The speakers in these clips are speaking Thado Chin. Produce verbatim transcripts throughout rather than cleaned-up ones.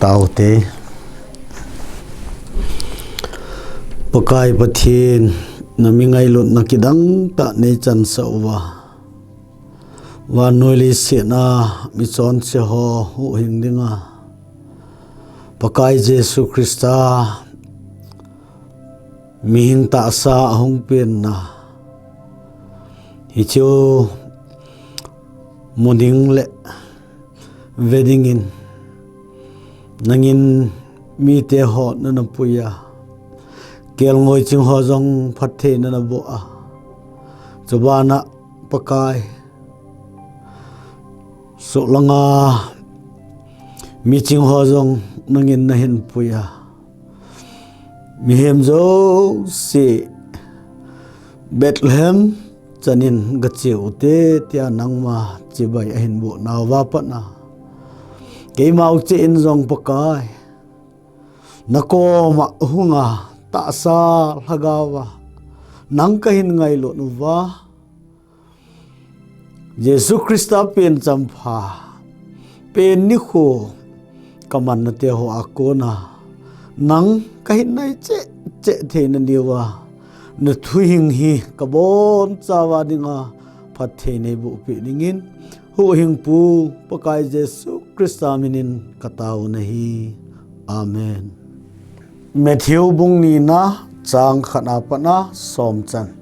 Taute. Pakai Pathen, na mi ngailutna kidang tah nei chansah uva, vannoi leiset a mi chonse ho huhhing dinga Pakai Jesu Christa mihing tahsa ahung penna, hichu mu ding le ve dingin nangin mite ho nana pui a, kelngoi ching ho jong phattheina nana boh a, chubana Pakai, soh langa miching ho jong nangin nahin pui a, mihem jouse Bethlehem chanin gache ute, tia nangma chibai ahin boh nauva pat a, keima u cheh in jong Pakai, na koma hunga tahsa lhagaova nang kahin ngailut uva, Jesu Christa pen champha, pen nikho kamanna te ho a kona nang kahin nai cheh cheh theina diuva, na thuhing hi kabonchauva dinga phatthei neiboh peh dingin, huhhingpu Pakai Jesu Christa minin katao nahi. Amen. Matthew bung nina chang khatna pat a som chan.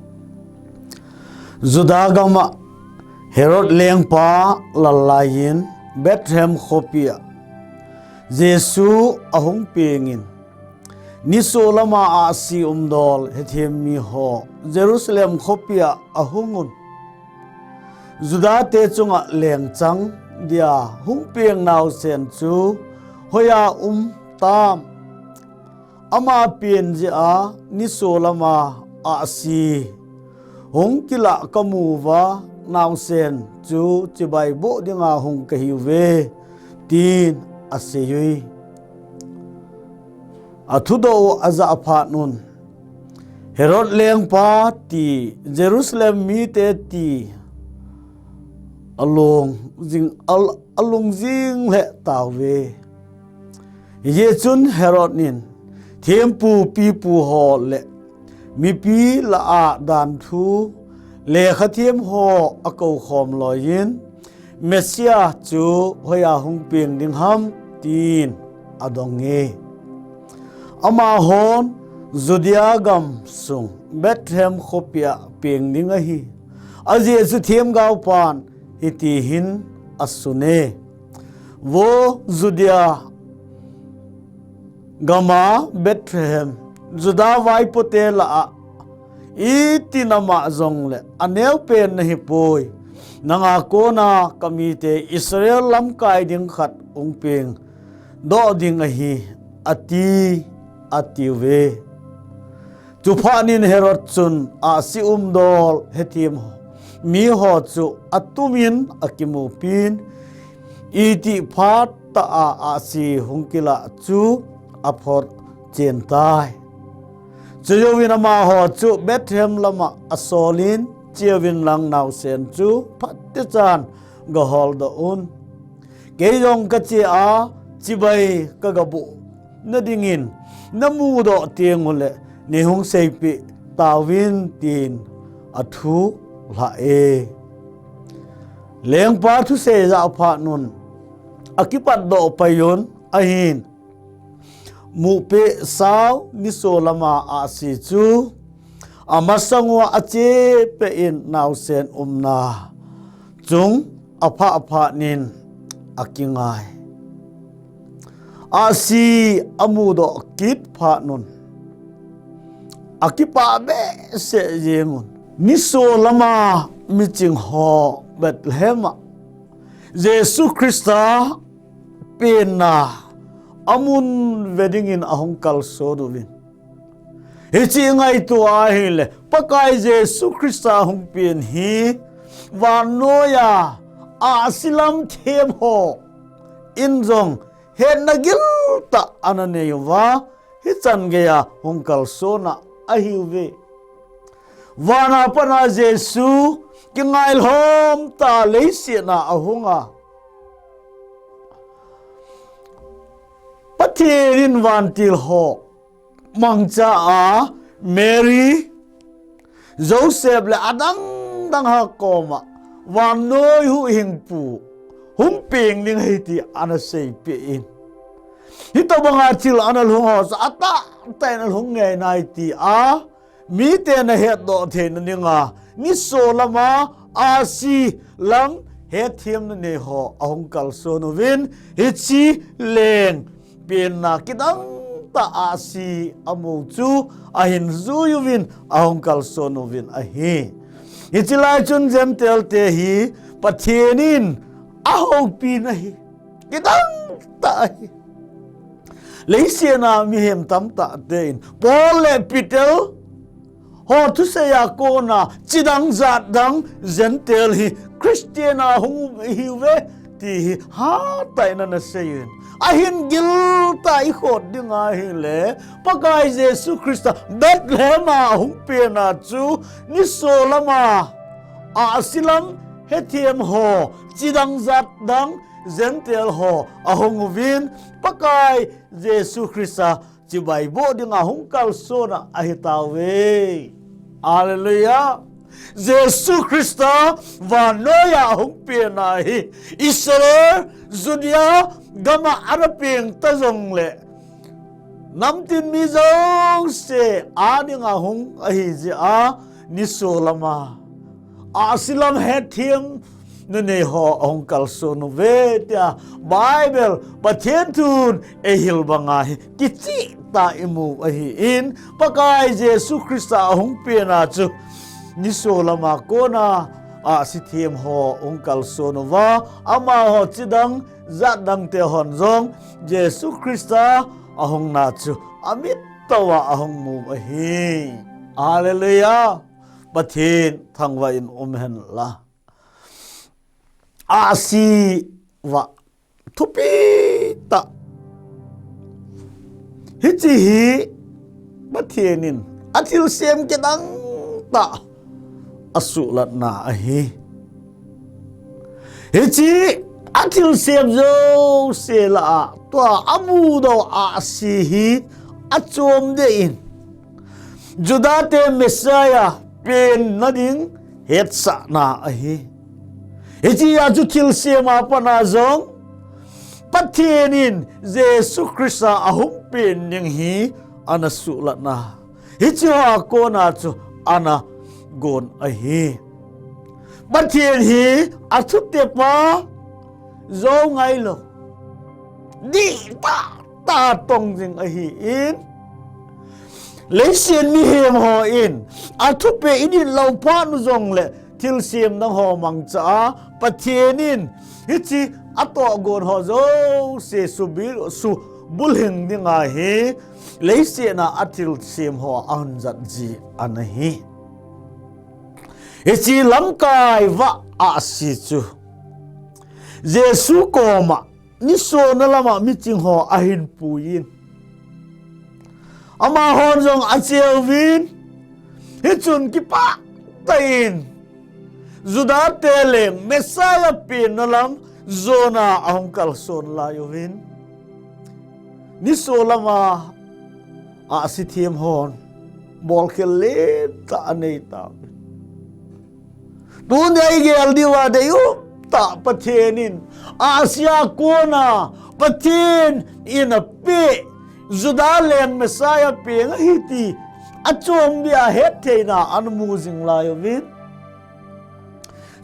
Juda gama Herod lengpa lallaiyin Bethlehem khopia Jesu ahung pengin, nisoh lama ahsi umdol hethem miho Jerusalem khopia ahungun, Judate chunga lengchang dia hung peng naosen chu hoiya um tam? Ama pen jeh a nisoh lama ahsi hung kilah kamuva, naosen chu chibai boh dinga hung kahiuve, tin aseiye. Athudoh u ajah phat un, Herod lengpa ti, Jerusalem mite ti, alung jing, al-, alung jing lheh tauve. Hijeh chun Herod in thempu pipu ho le mipi lah a danthu lekhathem ho akou khom loiyin, Messiah chu hoiya hung peng ding ham, tin adonge. Amahon Judea gamsung Bethlehem khopia peng ding ahi. Ajeh chu themgaopan hitihin asune, Vo Judea gama Bethlehem, Juda vaipote lah a iti nama jongle aneopen nahipoi. Nanga kona kamite Israel lamkai ding khat hung pengdoh ding ahi, ati, atiuve. Chuphat in Herod chun ahsi umdol hethem miho chu atumin akimupin, itih phat tah a ahsi hung kilah chu aphotchen tai. Chujouvin amaho chu Bethlehem lama asolin, cheuvin lang naosen chu phatechan gaholdoh un. Kei jong kache a chibai kagaboh nadingin namudoh tengule neihung seipeh tauvin, tin athu lhah e. Lengpa thusei jah phat un akipatdoh paiyun ahin, mupeh sao nisoh lama ahsi chu amasang uva achepeh in naosen umna chung aphah phat in akingai. Ahsi amudoh kit phat un akipah behseh jengun, nisoh lama miching ho Bethlehem a Jesu Christa penna amun ve dingin ahung kalson uvin. Hiche ngaito ahile, Pakai Jesu Christa hung pen hi vannoiya ahsi lam them hon jong hetna giltah ana neiuva, hichan geiya hung kalsonna ahiuve. Vana patna Jesu kingailhom tah a leiset a ahunga, Pathen in vantil ho mangcha a Mary, Joseph le adang dang ho koma vannoi huhhingpu hung peng ding ahi ti ana seipeh in. Hitobanga thil ana lhung ho chu atahtah in alhung ngei nai tia miten ahetdoh theina dinga nisolama ahsi lam hetthemna nei ho ahung kalson uvin, hiche leng penna kidang tah ahsi amu chu ahin jui uvin ahung kalson uvin ahi. Hiche lai chun Gentile te hi Pathen in ahoupi na ahi. Kidang tah ahi. Leiset a mihem tamtah ten Paul le Peter ho thusei a kona chidang jatdang Gentile hi Christian a hung ihiuve ti hi hatah in ana sei in. Ahin giltah a ikhot ding ahile Pakai Jesu Christa Bethlehem a hung penna chu nisolama ahsi lam hethem ho chidang jatdang Gentile ho ahung uvin Pakai Jesu Christa chibai boh dinga hung kalsonna ahitauve. Hallelujah. Jesu Christa vannoiya hung penna hi Israel, Judea gama ana peng ta jongle namtin mi jouse a dinga hung ahi jeh a nisolama ahsi lam hethem na nei ho ahung kalson uve tia Bible Pathen thun eihil banga hi kicheh tah a imu ahin, Pakai Jesu Christa ahung penna chu nisolama kona ahsi them ho hung kalson uva, amaho chidang jatdang te hon jong Jesu Christa ahungna chu amit tah a ahung mu ahi. Hallelujah. Pathen thangvah in umhen la. Ahsi vah thupi tah. Hiche hi Pathen in athilsem kidang tah asuhlatna ahi. Hiche athilsem jouse lah a tua amudoh ahsi hi achom deh in Juda te Messiah penna ding hetsahna ahi. Hiche a chu thilsem a pat a jong Pathen in Jesu Christa ahung pen ding hi ana suhlatna, hiche hoa kona chu ana gon ahi. Pathen hi athutep a jou ngailou, dihtah tah a tong jing ahin, leiset mihem hon athupeh idit lou phat u jongle thilsem dang ho mangcha a Pathen in hiche atohgon ho jouse subil, subulhing dinga hi leiset a athilsem ho ahung jat ji ana hi. Hiche lamkai vah ahsi chu Jesu koma nisona lama miching ho ahin puiyin, amahon jong acheuvin, hichun kipah tah in Juda te leng Messiah penna lam jona ahung kalson lai uvin, nisolama ahsi them hon bolkhel lentah anei tauvin. Tunia igel diuva deium tah Pathen in ahsi a kona Pathen in apeh Juda leng Messiah peng ahi ti achom beh a hettheina ana mu jing lai uvin,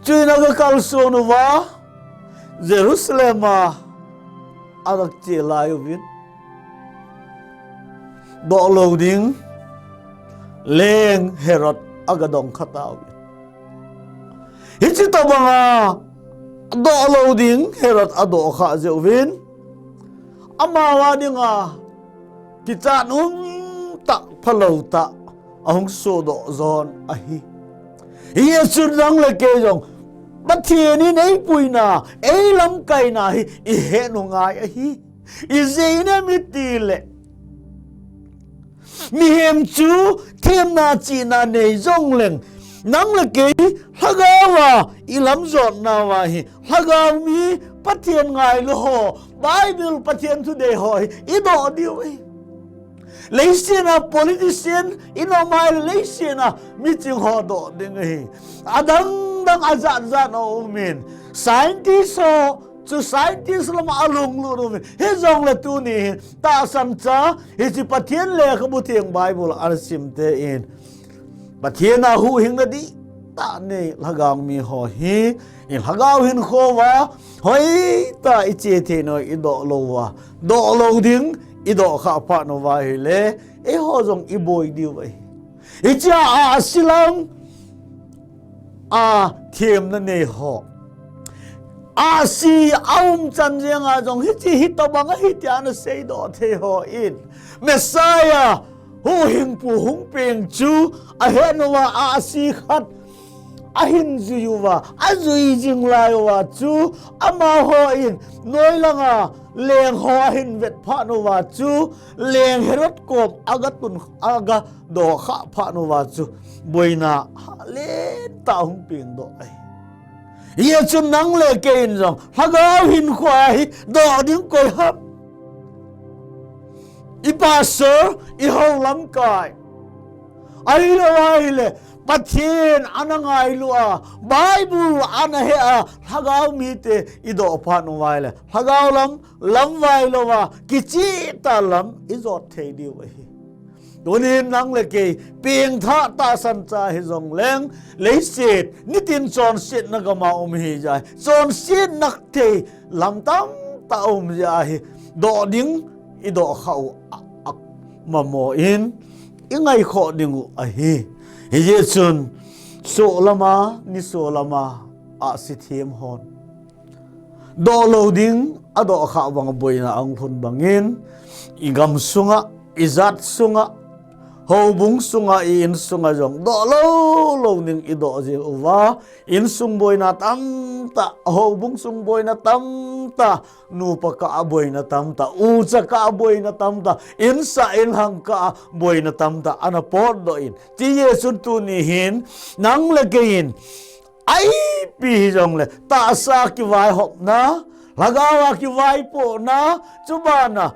chuin aga kalson uva Jerusalem a aga che lai uvin, dohlou ding leng Herod aga dong kha tauvin. Hiche tobanga dohlou ding Herod adoh kha jeh uvin, amaho dinga kichat umtah, phalou tah ahung sodoh jon ahi. Hijeh chun nang le kei jong Pathen in eipuina, eilamkaina hi ihet u ngai ahi. Ijeh inem itile, mihem chu themna chihna nei jongleng, nang le kei lhagao a ilam jotnauva hi lhagao mi Pathen ngailu ho, Bible Pathen thudei ho hi idoh diu ahi. Leiset a politician inom a, leiset a miching ho doh ding ahi. Adang dang ajat jat aumin, scientist ho chu scientist lama alunglut umin. Hijongle tuni hin tahsan cha, hiche Pathen lekhabu theng Bible ana simte in, Pathen a huhhingna dihtah nei lhagao mi ho hi, i lhagao hinkho uva hoitah a iche thei nau idoh lou uva, doh lou ding idoh khah phat uva ahile, eiho jong iboi diu ahi. Hiche a ahsi lam a themna nei ho, ahsi aum chan jenga jong hiche hitobang ahi tia ana seidoh thei hon, Messiah huhhingpu hung peng chu ahet uva, ahsi khat ahin jui uva, ajui jing lai uva chu amahon noi langa leng ho ahin vet phat uva chu, leng Herod kom agatun, agadoh khah phat uva chu, boina halen tah hung pengdoh ahi. Hijeh chun nang le kei in jong lhagao hinkho a hi doh ding koi ham? I pastor, i hou lamkai, ahilou ahile Pathen ana ngailu a, Bible ana he a lhagao mite idoh phat uva ahile, lhagao lam, lamvai louva kichehtah lam ijot thei diu ahi. Tunin nang le kei pengthah tahsan cha hijongleng, leiset nitin chonsetna gama um hijeh a, chonsetna thei lam tamtah um jeh a hi, doh ding idoh khah u a, amamon ingaikhoh ding u ahi. Hijeh chun soh lama, nisoh lama ahsi them hon doh lou ding adoh khah banga boina ahung lhun bangin, igam sunga, ijat sunga, houbung sunga, i-insunga jong doh lou lou ding idoh jing uva, insung boina tamtah, houbung sung boina tamtah, nupa kah a boina tamtah, ucha kah a boina tamtah, insah inlhang kah a boina tamtah ana potdoh in. Hijeh chun tuni hin nang le kei in, ipi hijongle tahsa kivaihopna, lhagao a kivaipohna, chubana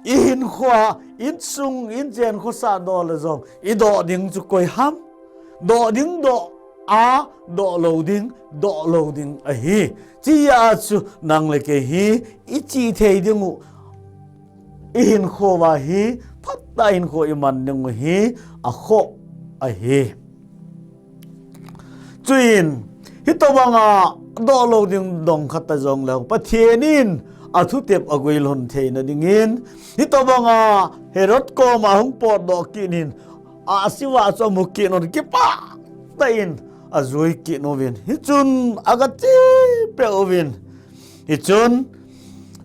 ihinkhoa, insung, inchen khosah doh le jong idoh ding chu koi ham? Doh ding doh a, doh lou ding doh lou ding ahi. Hijeh a chu nang le kei hi ichih thei ding u, ihinkho uva hi phatah a hinkho iman ding u hi akhoh ahi. Chuin hitobanga doh lou ding dong khat a jongleng, Pathen in athutep aguilhun theina dingin, hitobanga Herod koma hung potdoh kit in, ahsi vah chu amu kit un, kipah tah in ajui kit uvin, hichun agache peh uvin, hichun,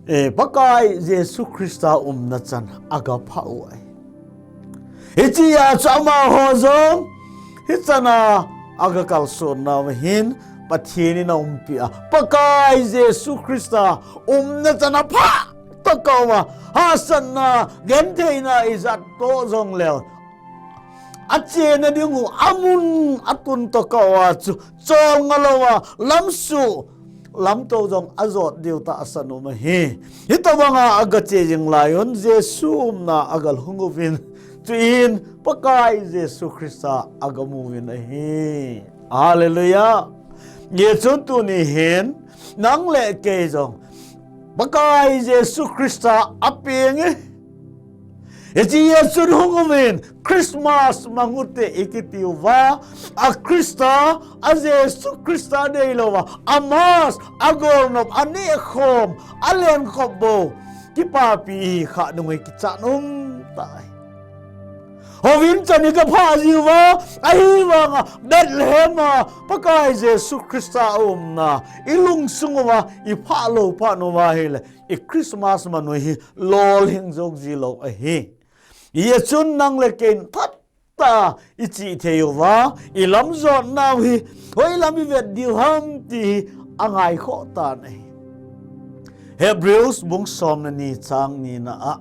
eh, Pakai Jesu Christa umna chan agaphah u ahi. Hichea chu amaho jong hichana agakalsonnauva hin Pathen in aumpia, Pakai Jesu Christa umna chan aphah tokah uva, hahsatna, gentheina ijat toh jongleu, achena ding u amun atun tokah uva chu cholnga louva, lamsuh lamtou jong ajot diu tahsan um ahi. Hitobanga agache jing laiyun Jesu umna agalhung uvin, chuin Pakai Jesu Christa agamuvin ahi. Hallelujah. Hijeh chun tuni hin nang le kei jong Pakai Jesu Christa apeng e. Hiche Jesu hung uvin Christmas mang ute ikitiuva, a Christa, a Jesu Christa deilouva, a Mass, agolnop, anehkhom, alenkhop bou kipapi ihi khah ding u hi kichat umtah ahi. Houin chan igaphah jiuva, ahivanga Bethlehem a Pakai Jesu Christa aumna ilungsung uva iphah lou phat uva ahile, i Christmas man u hi lolhing jou jilou ahi. Hijeh chun nang le kei in phatah a ichih thei uva, ilamjotnau hi hoilam ivet diu ham ti hi angaikhoh tan ahi. Hebrews bung som le ni chang nina a,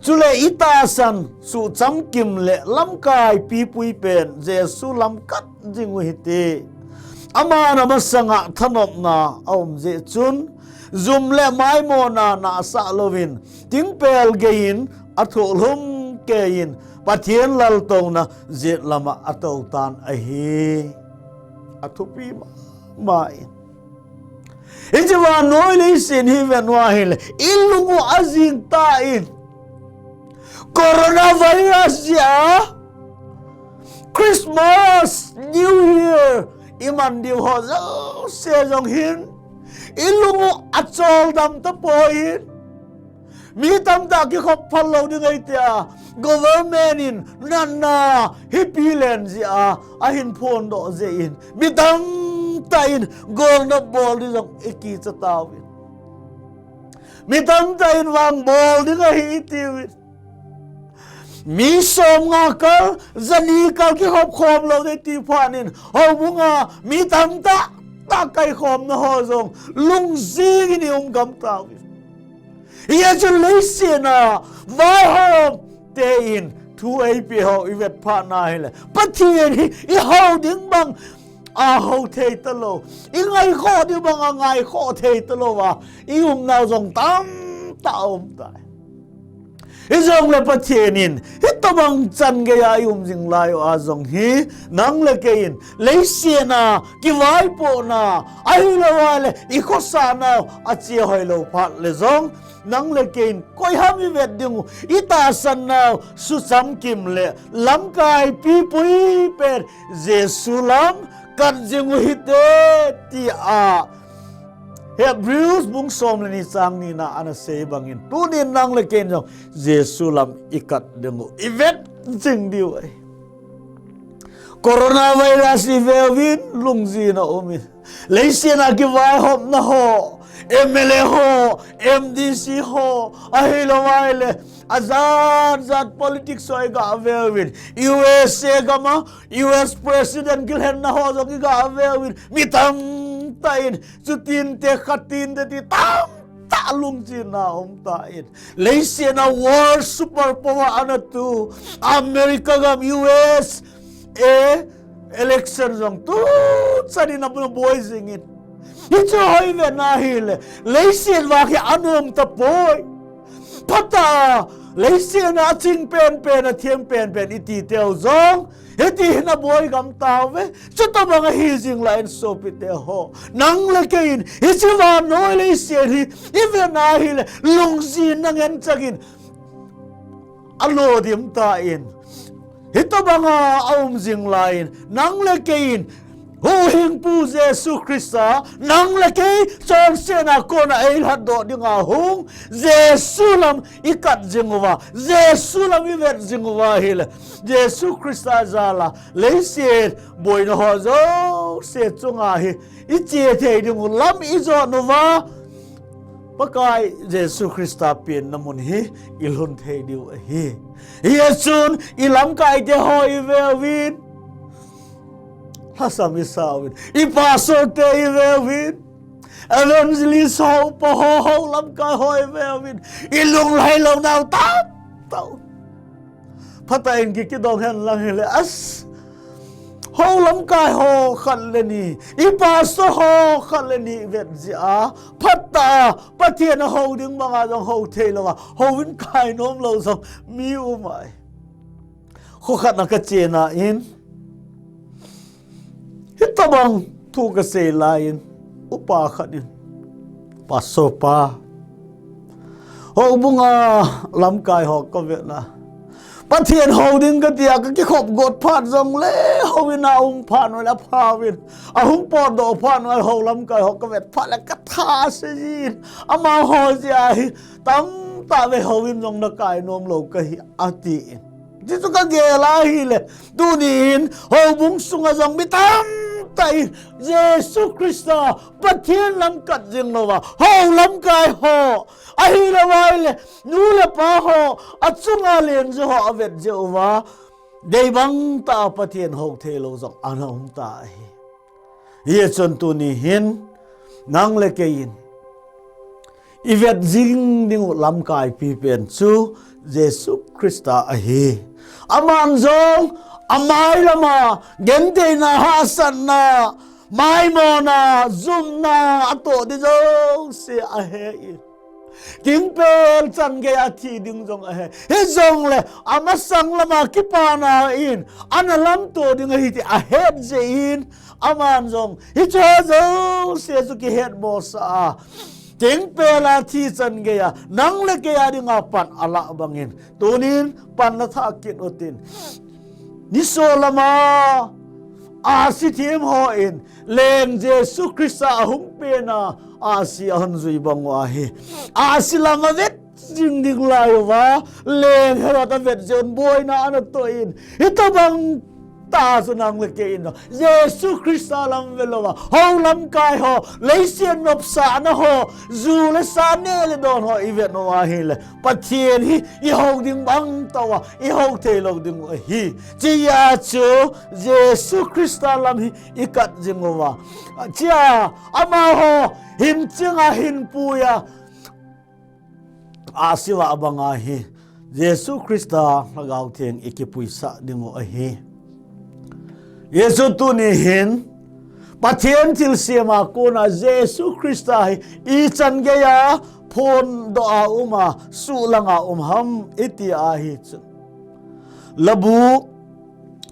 chule itahsan suhchamkim le lamkai pipui pen Jesu lam kat jing u hite. Aman amasanga thanopna aum jeh chun, jum le maimona nahsah louvin, tingpel geiyin, athohlum keiyin, Pathen laltouna jet lama atou tan ahi. Athupi mama in. Hiche vannoi leiset hi ven uva ahile, ilung u ajing tan. Coronavirus jeh a, Christmas, New Year, iman diu ho jouse jong hin, ilung u acholdam tapon. Mi tamtah kikhop phal lou ding ahi tia, government in natna hi pilen jeh a, ahin phondoh jeh in, mi tamtah in golnop bol ding jong ikicha tauvin. Mi tamtah in vang bol ding ahi itiuvin. Mi somnga kal, jani kal kikhop khom lou ding ti phat in, houbunga mi tamtah, tah kaikhomna ho jong, lungjing in i um gam tauvin. Hijeh chun leiset a vaihom te in thu eipeh ho i vet phat na hile, Pathen hi i hou ding bang a hou thei talou, i ngaikhoh ding bang a ngaikhoh thei talouva i umnau jong tamtah aum tai. Hijongle Pathen in hitobang chan geiya i um jing lai uva jong hi, nang le kei in leiset a kivaipohna, ahilouleh i khosanau ache hoilou phat le jong, nang le kei in koiham i vet ding u, i tahsannau suchamkim le lamkai pipui pen Jesu lam kat jing u hite, tia Hebrews bung som le ni chang ni na ana sei bangin, tunin nang le kei in jong Jesu lam i kat ding u i vet jing diu ahi. Coronavirus i veuvin, lungjin a um in. Leiset a kivaihopna ho, M L A ho, M D C ho, ahilouleh ajat jat politics ho i ga veuvin, U S A gam a U S President kilhenna ho jong i ga veuvin, mi tamtah in, chutin te, khatin te ti tamtah lungjin a um tan. Leiset a world superpower ana tu America gam, U S A election jong tuchan in ana boi jing in. Hiche ho i vet na hile, leiset vang hi anom tapoi. Phatah a, leiset a aching penpen, athem penpen i ti teu jong, hiti hin aboi gam tauve. Chutobang ahi jing lai in sopite ho, nang le kei in hiche vannoi leiset hi i vet na hile, lungjin na ngen chang in alo dim tan. Hitobang a aum jing lai in, nang le kei in huhhingpu Jesu Christa nang le kei chonsetna kona eilhatdoh dinga hung Jesu lam i kat jing uva, Jesu lam i vet jing uva hile, Jesu Christa jal a leiset boina ho jouse chunga hi i che thei ding u lam i jon uva, Pakai Jesu Christa penna mun hi i lhun thei diu ahi. Hijeh chun i lamkai te ho i veuvin, lhasam i sauvin, i pastor te i veuvin, evangelist ho, pa ho, ho lamkai ho i veuvin, i lunglhai lounau tamtah. Phatah in ki, kidong hen lang hile, as, ho lamkai ho khat le ni, i pastor ho khat le ni vet jeh a, phatah a Pathen a hou ding banga jong hou thei louva, houvin kai nom lou jong mi um ahi. Kho khat na ka chena in, hitobang thu ka sei lai in, upa khat in, Pastor pa, houbunga lamkai ho ka vet na, Pathen hou ding ka tia ka kikhop got phat jongle, houin a um phat uva le apha uvin, ahung potdoh phat uva le ho lamkai ho ka vet phat le ka tha se jin, amaho jeh a hi tamtah vei houin jong na kai nom lou ka hi, ati in. Chuchu ka gel a hile, tunin houbung sunga jong mi tamtah in Jesu Christa Pathen lam kat jing louva, ho lamkai ho, ahilouleh nu le pa ho, achunga len jeh ho avet jeh uva, deibang tah a Pathen hou thei lou jong ana um ta ahi. Hijeh chun tuni hin nang le kei in i vet jing ding u lamkai pipen chu Jesu Christa ahi. Aman jong amai lama gentheina, hahsatna, maimona, jumna, atoh ding jouse ahe in. Thingpel chan geiya thi ding jong ahe. Hijongle, amasang lama kipana in, ana lamto ding ahi ti ahet jeh in, aman jong hiche jouse chu kihetmosah a, thingpela thi chan geiya nang le kei a dinga pan alah bangin, tunin pan nathah kit utin. Nisolam a ahsi them hon Leng Jesu Christa ahung pena ahsi ahung jui bang u ahi. Ahsi langa vet jing ding lai uva, Leng Herod avet jeh un boina ana toh in, hitobang tah chu nang le kei in Jesu Christa lam ve louva, hou lamkai ho, leiset nopsahna ho, ju le sa neh le don ho ivet u ahile, Pathen hi ihou ding bang tah uva, ihou thei lou ding u ahi. Hichea chu Jesu Christa lam hi ikat jing uva, hichea amaho hinchinga hinpuiya ahsi vah banga hi Jesu Christa Lhagao Theng ikipuisah ding u ahi. Hiche tuni hin Pathen thilsem a kona Jesu Christa hi ichan geiya phondoh a um a, suhlang a um ham iti ahi chu, Labu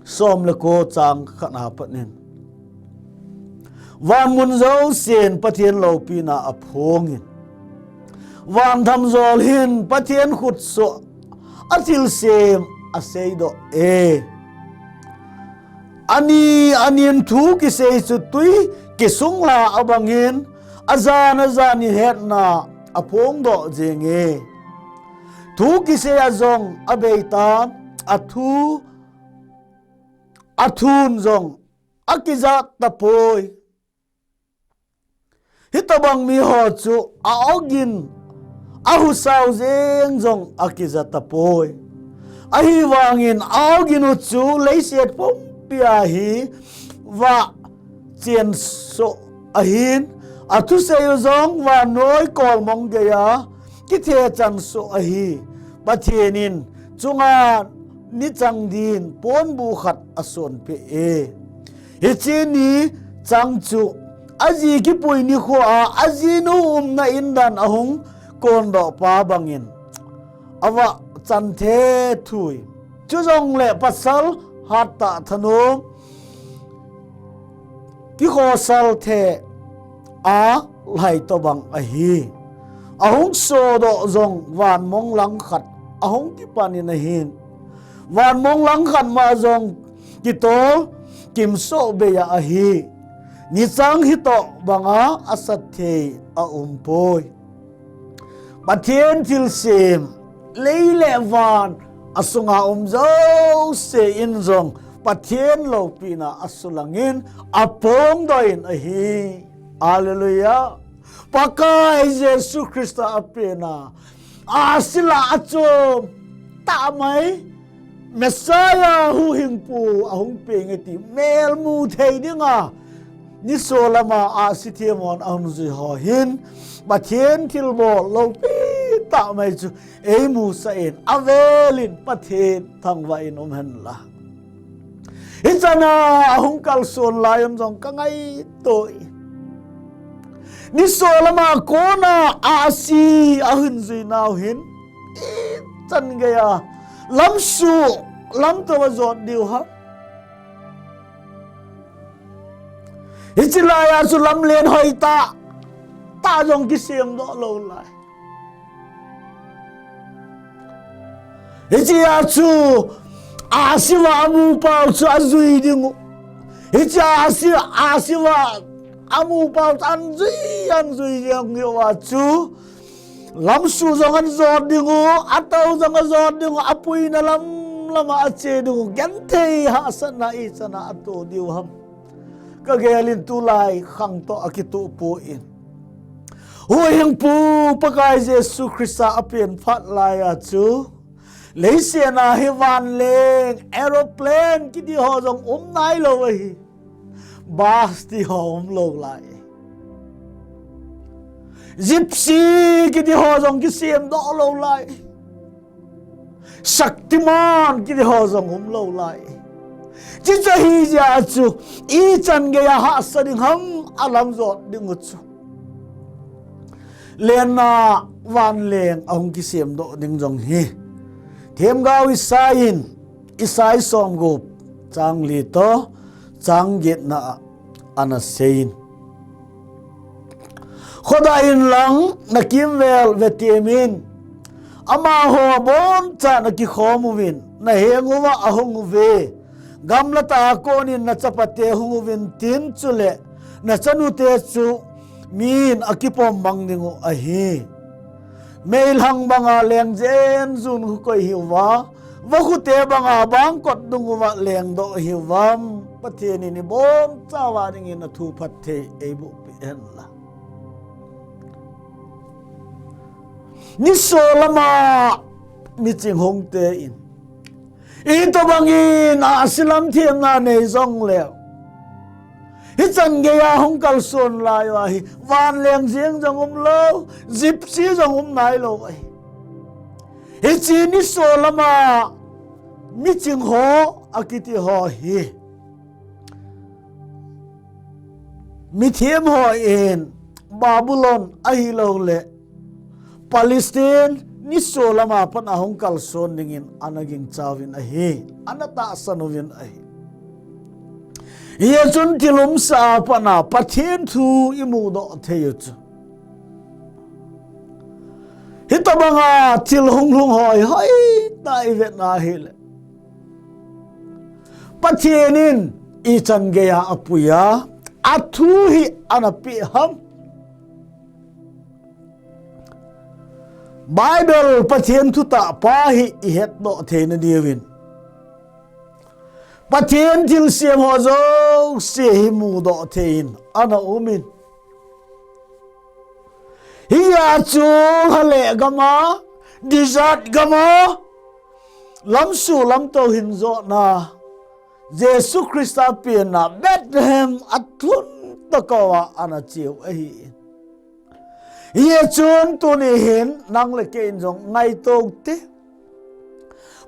som le ko chang khat a pat in, van mun jousen Pathen loupina aphongin, van thamjol hin Pathen khutsoh a thilsem aseidoh e. Ani anin thu kisei chu tui kisungla abangin, ajan ajan in hetna aphongdoh jenge. Thu kisei a jong abeitan, athu, athun jong akijat tapoi. Hitobang miho chu a-ogin, ahusao jeng jong akija tapoi. Ahivangin a-ogin u chu leiset pumpia hi vah chensoh ahin, athusei u jong vannoi kolmong geiya kithechan soh ahi. Pathen in chunga ni chang din ponbu khat asonpeh e. Hiche ni chang chu aji kipui nikho a ajinu umna in dan ahung kondoh pa bangin avah chan thethu e. Chujongle pasal hattah thanom kikhosal thei a lhai tobang ahi. Ahung sodoh jong vanmong langkhat ahung kipan in ahin, vanmong langkhat ma jong kitol kimsoh bei a ahi. Nichang hitobanga asat thei aumpoi. Pathen thilsem, lei le van asunga um jouse in jong Pathen loupina asulangin aphongdoh in ahi. Hallelujah. Pakai Jesu Christa apena ahsi lah a achom tah mai, Messiah huhhingpu ahung peng e ti melmu thei dinga nisolam a ahsi them hon ahung jui ho hin Pathen thilbol loupi tah mai chu eimusah in, avel in Pathen thangvah in um hen lang. Hichan a ahung kalson lai um jong kangaito e. Nisolam a kona ahsi ahin jui nau hin ichan geiya lamsuh lamto a jot diu ham? Hiche laiya chu lamlen hoitah tah jong kisemdoh lou lai. Hichea chu ahsi vah amu pau chu ajui ding u. Hichea ahsi, ahsi vah amu pau chu anjui, anjui jeng uva chu lamsuh jong anjot ding u, atou jong ajot ding u, apuina lam lama ache ding u, genthei hahsatna ichan a ato diu ham? Kagel in tulai khang toh akitoh poi. Huhhingpu Pakai Jesu Christa apen phat laiya chu leiset a hi vanleng, aeroplane kiti ho jong um nailou ahi. Bus ti ho umlou lai. Gypsy kiti ho jong kisemdoh lou lai. Shaktiman kiti ho jong umlou lai. Chuche hi jeh a chu, ichan geiya hahsa ding ham alam jot ding u chu. Lenna vanleng ahung kisemdoh ding jong hi. Themgao Isai in, Isai somgup chang li toh, chang getna a ana seiyin. Khodah in lang nakimvel vetemin, amaho abonchan akikhom uvin, naheng uva ahung uve. Gamla tah a konin nachapate hung uvin tin chule, nachanute chu min akipom mang ding u ahi. Meilhang banga leng jen jun khu koi hiuva, vakhute banga bangkot dung uva lengdoh hiuvam, Pathen in ibonchauva dingin athu phatthei eiboh peh hen lang. Nisolama miching hungte in, itobangin ahsi lam themna nei jongleu, hichan geiya hung kalson lai uva hi, vanleng jeng jong umlou, jipsi jong um nailou ahi. Hiche nisolama miching ho akiti ho hi, mithem hon Babylon ahilouleh Palestine nisolama pat ahung kalson dingin ana gingchauvin ahi, ana tahsan uvin ahi. Hijeh chun thil umsa a pat a Pathen thu imudoh thei u chu, hitobanga thil hunglhung ho hi hoitah a ivet na ahile, Pathen in ichan geiya apuiya, athu hi ana peh ham. Bible Pathen thutah pa hi ihetdoh theina diuvin, Pathen thilsem ho jouse hi mudoh theiyin ana umin, hia chu lhale gama, desert gama, lamsuh lamtou hin jotna, Jesu Christa penna Bethlehem alhun tokouva ana cheu ahi. Hijeh chun tuni hin nang le kei in jong ngaito te.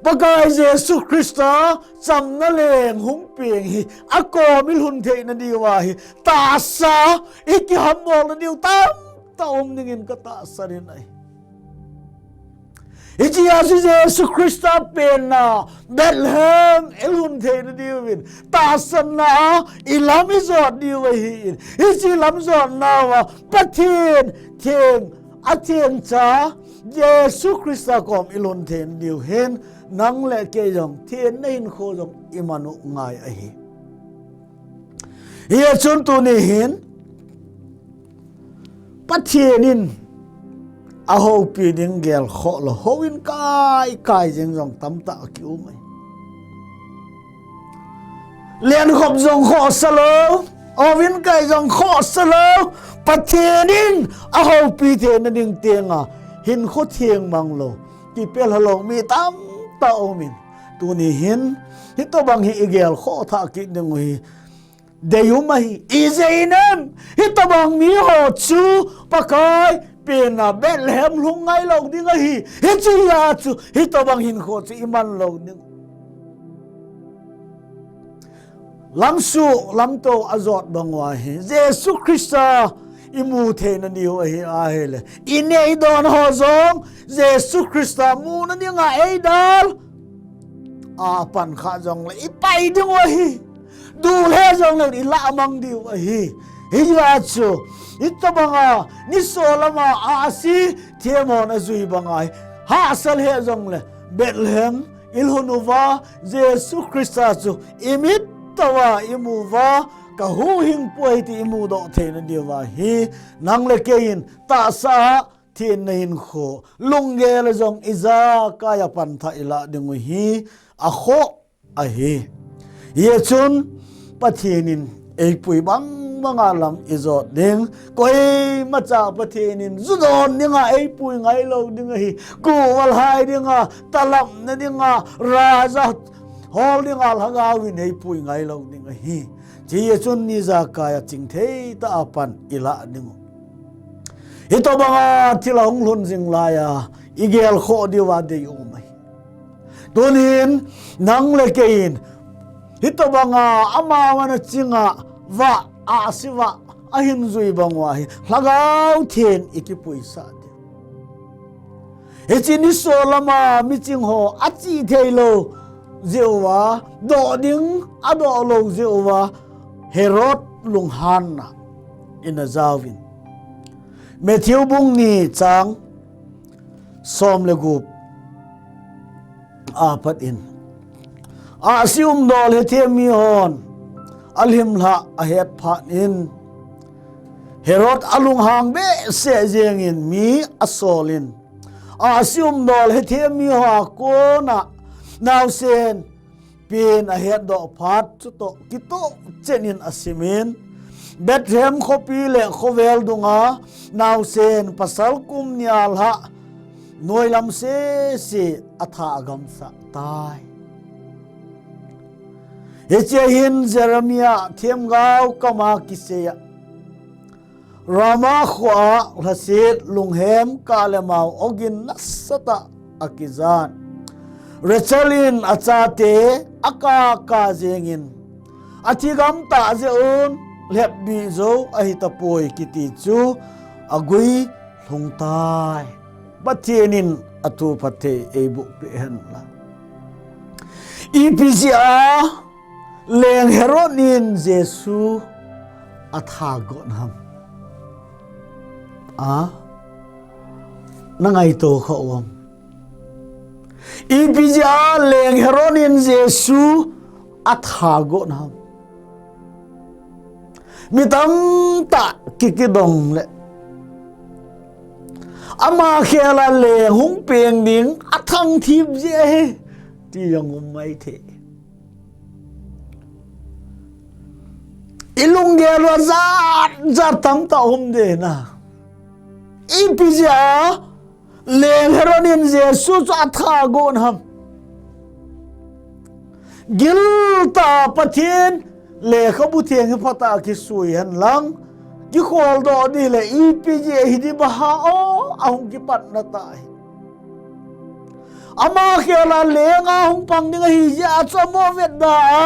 Pakai Jesu Christa chamna leng hung peng hi akom ilhun theina diuva hi tahsa ikihambolna diu tamtah um dingin katahsan in ahi. Hiche a chu Jesu Christa penna Bethlehem ilhun theina diuvin tahsanna a ilam ijot diu ahin, hiche lam jotna uva Pathen theng, athengcha Jesu Christa kom ilhun theina diu hin nang le kei jong thenna hinkho jong iman u ngai ahi. Hijeh chun tuni hin Pathen in ahoupi ding gelkhoh lou, houin kai kai jeng jong tamtah akium ahi. Lenkhop jong khohsa lou, houin kai jong khohsa lou, Pathen in ahoupi theina ding tenga hinkho theng mang lou, kipelha lou mi tamtah aumin, tuni hin hitobang hi igelkhoh thah kit ding u hi deium ahi. Ijeh inem, hitobang miho chu Pakai penna Bethlehem lhung ngailou ding ahi. Hiche a chu hitobang hinkho chu iman lou ding. Lamsuh lamtou ajot bang uva hi Jesu Christa imu theina diu ahi ahile, inei don ho jong Jesu Christa muna dinga eidal a pan kha jongle ipai ding u ahi. Dulhe jongle ilah mang diu ahi. Hijeh a chu hitobanga nisolama ahsi themhon ajui banga hi hahsa lheh jongle Bethlehem ilhun uva Jesu Christa chu imit touva imu uva, kahuhhingpu ahi ti imudoh theina diuva hi nang le kei in tahsa a thenna hinkho lunggel a jong ijakai a pantha ilah ding u hi akhoh ahi. Hijeh chun Pathen in eipui bang banga lam ijot ding, koimacha Pathen in ju don dinga eipui ngailou ding ahi. Kuvalhai dinga, talapna dinga, raja hol dinga Lhagao in eipui ngailou ding ahi. Hijeh chun ijakai a chingthei tah a pan ilah ding u. Hitobanga thil ahung lhun jing laiya igelkhoh diuva deium ahi. Tunin nang le kei in Hitobanga amavana chinga vah, ahsi vah ahin jui bang uva hi Lhagao Theng ikipuisah ding. Hiche nisolama miching ho ache thei lou jeh uva, doh ding adoh lou jeh uva, Herod lunghanna ina jaovin. Matthew bung ni chang som le gup apat in, ahsi umdol hethem mihon alimlhah ahet phat in, Herod alunghang behseh jengin mi asolin, ahsi umdol hethem miho a kona naosen pen ahetdoh phat chutoh kitoh chenin asimin, Bethlehem khopi le khovel dunga naosen pasal kum nia lhah noilam sese atha agamsah tai. Hiche hin Jeremiah themgao kama kiseiya, Ramah khoa lhaset lunghem kah le mao ogin nasatah akijan, Rachel in achate akaka jengin, athi gamtah jeh un lhepbih jou ahitapoi kiti chu agui lhungtai. Pathen in athu phatthei eiboh peh hen lang. Ipi jeh a Leng Herod in Jesu atha got ham? A, nangaito kha uvam? Ipi jeh a Leng Herod in Jesu atha got ham? Mi tamtah kikidong le, ama khela leng hung peng ding athangthip jeh ahi ti jong um maithei. Ilunggel uva jat jat tamtah um ding ahi. Ipi jeh a Leng Herod in Jesu chu atha got ham? Giltah a Pathen lekhabu theng hi phatah a kisui hen lang, kikholdoh ding le ipi jeh hi ding baha o, ahung kipatna tah hi. Ama khela lenga hung pang ding ahi jeh a chu amaho vetda a,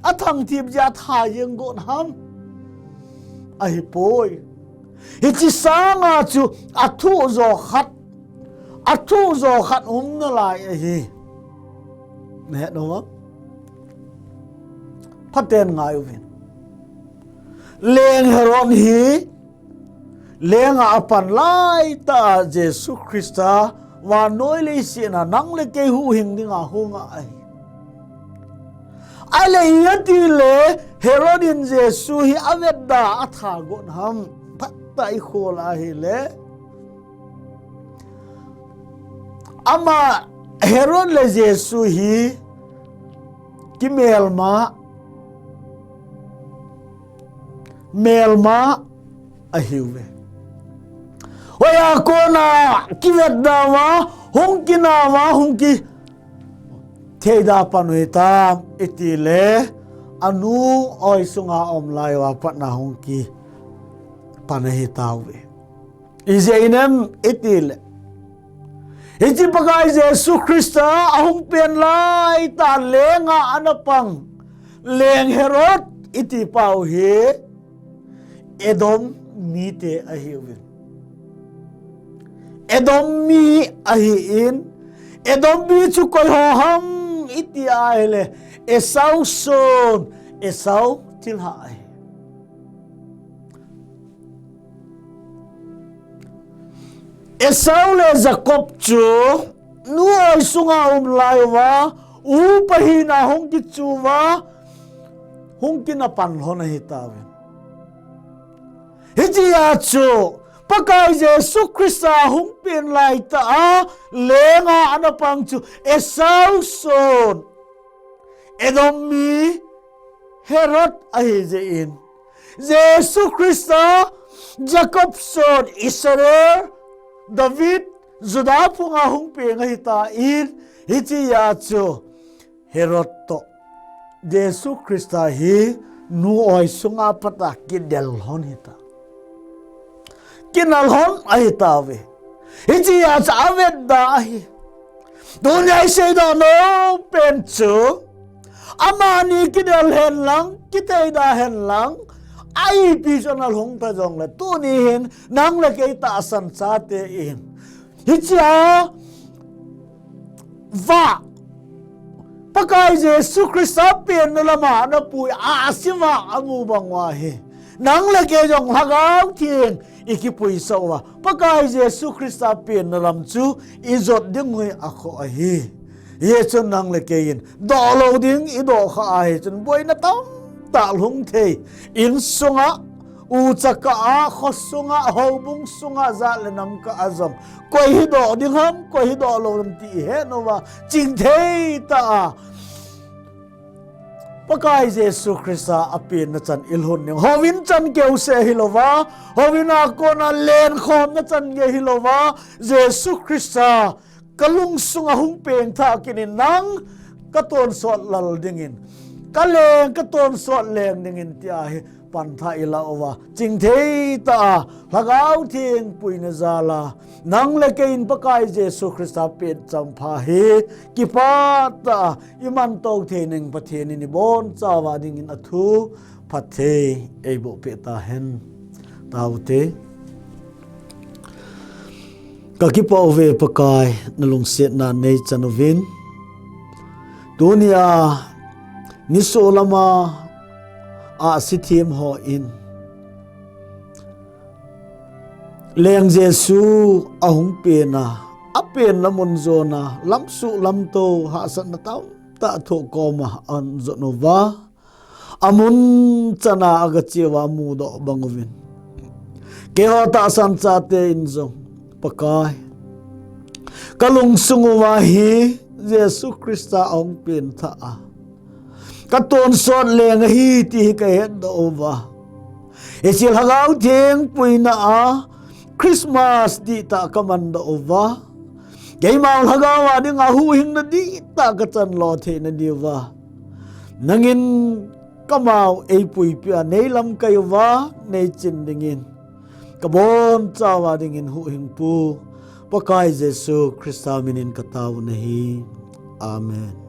athangthip jeh a atha jeng got ham? Ahipoi. Hiche sanga chu athuh jo khat, athuh jo khat um nalai ahi. Nahet nom am? Phaten ngai uvin. Leng Herod hi lenga apan laitah a Jesu Christa vannoi leiset a nang le kei huhhing dinga hung ahi. Ahile ipi ati le Herod in Jesu hi avetda a atha got ham? Phatah a ikhol ahile, ama Herod le Jesu hi kimelma, melma ahiuve. Hoiya kona kivetda uva, hung kinah uva, hung kitheida pan u hitam iti le, anu oisunga aum lai uva patna hung kipan ahitauve. Ijeh inem iti le, hiche Pakai Jesu Christa ahung pen laitah a lenga ana pang Leng Herod iti pau hi Edom mite ahiuvin. Edom mi ahin, Edom mi chu koi ho ham iti ahile, Esau son, Esau thilha ahi. Esau le Jacob chu nu oisunga um lai uva, upa hina hung kichu uva, hung kina pan lhon ahitauve. Hitia chu Pakai Jesu Christa hung pen laitah a lenga ana pang chu Esau son, Edom mi Herod ahi jeh in, Jesu Christa Jacob son, Israel, David, Judah phunga hung peng ahitan, hitia chu Herod toh Jesu Christa hi nu oisunga pat a kidel lhon hita. Kina lhon ahitauve. Hitia chu avetda ahi. Tunia isei doh nom pen chu, Amani kidel hen lang, kiteida hen lang, a ipi chu ana lhung ta jongle, tuni hin nang le kei tahsan chate in hichea vah, Pakai Jesu Christa penna lama ana pui a, ahsi vah amu bang uva hi, nang le kei jong Lhagao Theng i kipuisah uva, Pakai Jesu Christa penna lam chu i jot ding hi akhoh ahi. Hichun nang le kei in doh lou ding i doh kha ahi chun boina tamtah lhung thei. Insunga, ucha kah a, kho sunga, houbung sunga, jat le nam kah a jong, koi hi doh ding ham, koi hi doh lou ham ti i het uva, chingthei tah a Pakai Jesu Christa a penna chan i lhun ding. Houin chan keu seh hilouva, houin a kona lenkhomna chan gei hilouva, Jesu Christa ka lungsunga hung pengthah kit in, nang ka tonsot lal dingin, ka leng ka tonsot leng dingin tia hi pantha i la uva, chingthei tah a Lhagao Theng puina jal a, nang le kei in Pakai Jesu Christa pet champha hi kipah tah a i manto thei ning Pathen in i bonchauva dingin a thu phatthei eiboh peh tahen. Taute. Ka kipah uve Pakai, na lungsetna nei chan uvin. Tunia nisoh lama ahsi them hon Leng Jesu ahung penna, a penna mun jona, lamsuh lamto hahsatna tamtah thoh koma ahin jot uva, amun chana aga che uva amudoh bang uvin, keiho tahsan chate in jong Pakai, ka lungsung uva hi Jesu Christa ahung pengthah a, ka tonsot leng ahi ti hi ka hetdoh uva, hiche Lhagao Theng puina a Christmas dihtah ka mandoh uva, keima Lhagao a dinga huhhingna dihtah ka chan lo theina diuva, nangin kamau eipuipi a nei lamkai uva, nei chin dingin, ka bonchauva dingin huhhingpu Pakai Jesu Christa minin ka taona ahi. Amen.